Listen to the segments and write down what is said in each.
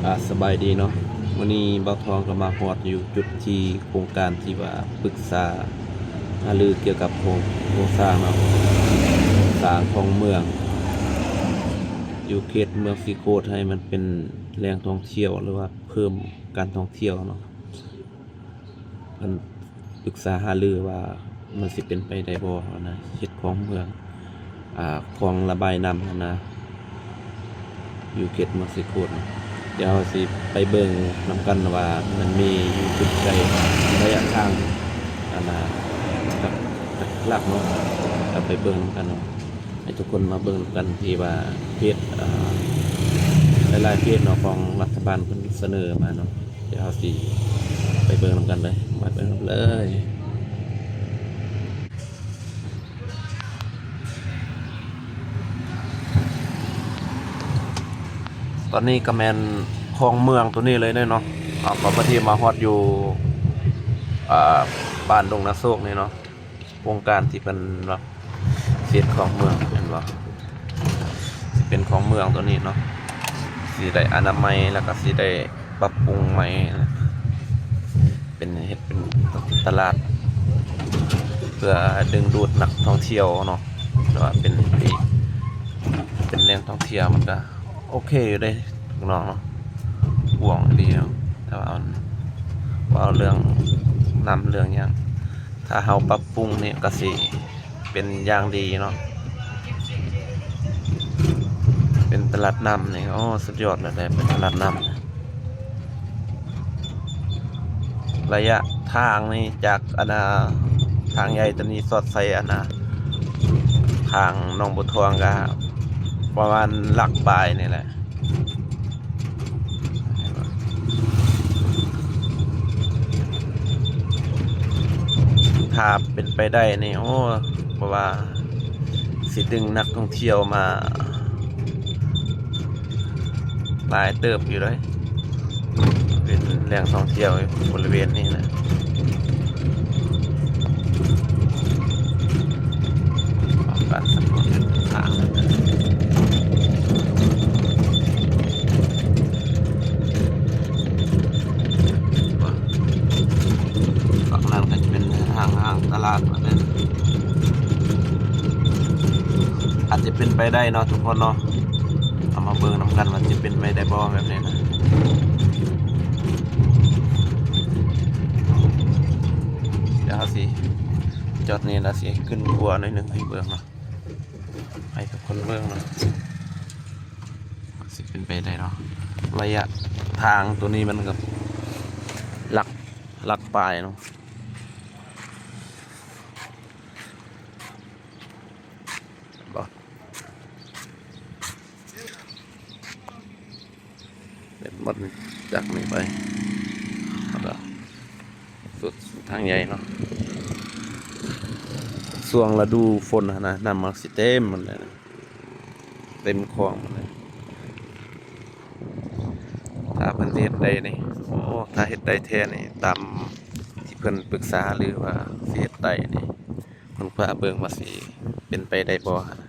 ອ່າ ສະບາຍດີເນາະ, ມື້ນີ້ບ່າວທອງກໍມາຮອດຢູ່ຈຸດທີ່ໂຄງການທີ່ວ່າປຶກສາຫາລືກ່ຽວກັບໂຄງ ໂຄງສ້າງເນາະ, ສ້າງຂອງເມືອງຢູ່ເຂດເມືອງສີໂຄດ ໃຫ້ມັນເປັນແຫຼ່ງທ່ອງທ່ຽວ ຫຼືວ່າເພີ່ມການທ່ອງທ່ຽວເນາະ. ເພິ່ນປຶກສາຫາລືວ່າມັນຊິເປັນໄປໄດ້ບໍ່ຫັ້ນນະ, ເຮັດຂອງເມືອງ ອ່າ ຄອງລະບາຍນ້ຳຫັ້ນນະ ຢູ່ເຂດເມືອງສີໂຄດນະ. ດຽວເຮົາຊິໄປເບິ່ງນຳກັນວ່າມັນມີຢູ່ຈຸດໃດ, ໄລຍະທາງ ອັນນະ ຈັກ ຈັກຫຼັກເນາະ, ເຮົາໄປເບິ່ງນຳກັນເນາະ. ໃຫ້ທຸກຄົນມາເບິ່ງນຳກັນ ທີ່ວ່າເພຈ ເອີ ຫຼາຍໆເພຈເນາະ ຂອງລັດຖະບານເພິ່ນສະເໜີມາເນາະ. ດຽວເຮົາຊິໄປເບິ່ງນຳກັນເລີຍ, ມາເບິ່ງນຳເລີຍ. ຕອນນີ້ກໍແມ່ນຂອງເມືອງໂຕນີ້ເລີຍເນາະ. ເຮົາກໍມາທີ່ມາຮອດຢູ່ ອ່າ ບ້ານດົງນາໂຊກນີ້ເນາະ. ໂຄງການທີ່ເພິ່ນວ່າເຂດຂອງເມືອງແມ່ນບໍ່? ຊິເປັນຂອງເມືອງໂຕນີ້ເນາະ, ຊິໄດ້ອະນາໄມ ແລ້ວກໍຊິໄດ້ປັບປຸງໃໝ່ ເປັນ ເຮັດເປັນຕະຫຼາດ ເພື່ອດຶງດູດນັກທ່ອງທ່ຽວເນາະ. ແຕ່ວ່າເປັນ ເປັນແຫຼ່ງທ່ອງທ່ຽວ ມັນກໍໂອເຄຢູ່ເດ້ ນ້ອງເນາະ, ກວ້າງດີເນາະ. ແຕ່ວ່າເວົ້າເລື່ອງນ້ຳເລື່ອງຫຍັງ ຖ້າເຮົາປັບປຸງນີ້ກໍຊິເປັນຢ່າງດີເນາະ, ເປັນຕະຫຼາດນ້ຳນີ້ ໂອ້ ສຸດຍອດເລີຍເດ້ ເປັນຕະຫຼາດນ້ຳ. ໄລຍະທາງນີ້ຈາກ ອັນນ່າ ທາງໃຫຍ່ໂຕນີ້ສອດໃສ່ ອັນນ່າ ທາງໜອງບົວທອງ ກໍປະມານຫຼັກປາຍນີ້ແຫຼະ. ຖ້າເປັນໄປໄດ້ນີ້ ໂອ້ ເພາະວ່າຊິດຶງນັກທ່ອງທ່ຽວມາຫຼາຍເຕີບຢູ່ເດ້, ເປັນແຫຼ່ງທ່ອງທ່ຽວຢູ່ບໍລິເວນນີ້ນະ. ການສຳຫຼວດເສັ້ນທາງ ຝັ່ງນັ້ນກໍຈະເປັນຫ້າງ ຫ້າງຕະຫຼາດໝົດເລີຍ. ອາດຈະເປັນໄປໄດ້ເນາະທຸກຄົນເນາະ, ເຮົາມາເບິ່ງນຳກັນວ່າຈະເປັນໄປໄດ້ບໍ່ແບບນີ້ນະ. ດຽວເຮົາຊິຈອດນີ້ ແລ້ວຊິຂຶ້ນຂົວໜ້ອຍໜຶ່ງໃຫ້ເບິ່ງເນາະ, ໃຫ້ທຸກຄົນເບິ່ງເນາະ, ຊິເປັນໄປໄດ້ເນາະ. ໄລຍະທາງໂຕນີ້ມັນກໍຫຼັກ ຫຼັກປາຍເນາະ. ບໍ່ ເປັນໝົດນີ້ ຈາກນີ້ໄປ ແລ້ວກໍສຸດທາງໃຫຍ່ເນາະ. ຊ່ວງລະດູຝົນຫັ້ນນະ ນ້ຳມັນຊິເຕັມໝົດເລີຍນະ, ເຕັມຄອງໝົດເລີຍ. ຖ້າເພິ່ນຊິເຮັດໄດ້ນີ້ ໂອ້ ຖ້າເຮັດໄດ້ແທ້ນີ້ ຕາມທີ່ເພິ່ນປຶກສາ ຫຼືວ່າຊິເຮັດໄດ້ນີ້ ເພິ່ນພາເບິ່ງວ່າຊິເປັນໄປໄດ້ບໍ່ຫັ້ນນະ.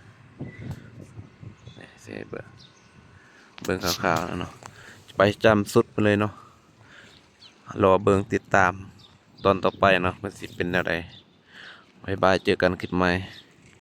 ນີ້ຊິໃຫ້ເບິ່ງ ເບິ່ງຄ່າວໆແລ້ວເນາະ, ໄປຈຳສຸດໄປເລີຍເນາະ. ລໍເບິ່ງຕິດຕາມຕອນຕໍ່ໄປເນາະ ມັນຊິເປັນແນວໃດ. ບາຍບາຍ ເຈີກັນຄລິບໃໝ່.